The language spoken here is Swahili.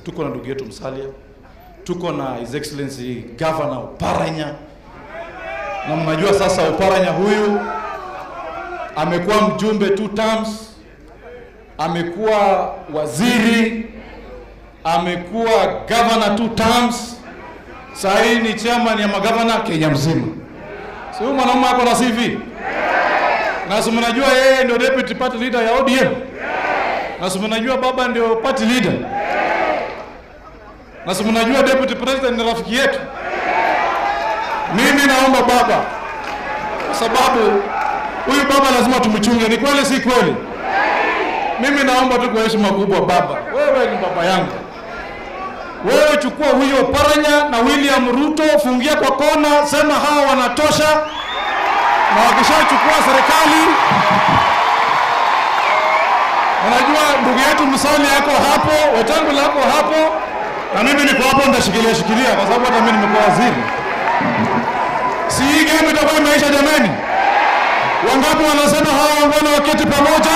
Tuko na ndugu yetu Musalia, tuko na His Excellency Governor Oparanya, na mnajua sasa Oparanya huyu amekuwa mjumbe 2 terms, amekuwa waziri, amekuwa governor 2 terms, sasa hii ni chairman ya magavana Kenya mzima. Si huyu mwanaume ako na CV? Na si mnajua yeye ndio deputy party leader ya ODM? Na si mnajua baba ndio party leader? Na si mnajua deputy president ni rafiki yetu? Mimi naomba baba, kwa sababu huyu baba lazima tumchunge. Ni kweli si kweli? Mimi naomba tu kwa heshima kubwa, baba, wewe ni baba yangu. Wewe chukua huyo Oparanya na William Ruto, fungia kwa kona, sema hawa wanatosha. Na wakishachukua serikali, unajua ndugu yetu Musalia yako hapo, Wetangula yako hapo, na mimi niko hapo, nitashikilia shikilia kwa sababu hata mimi nimekuwa waziri. Si hii game itakuwa imeisha jamani? Wangapi wanasema hawa wangwana waketi pamoja?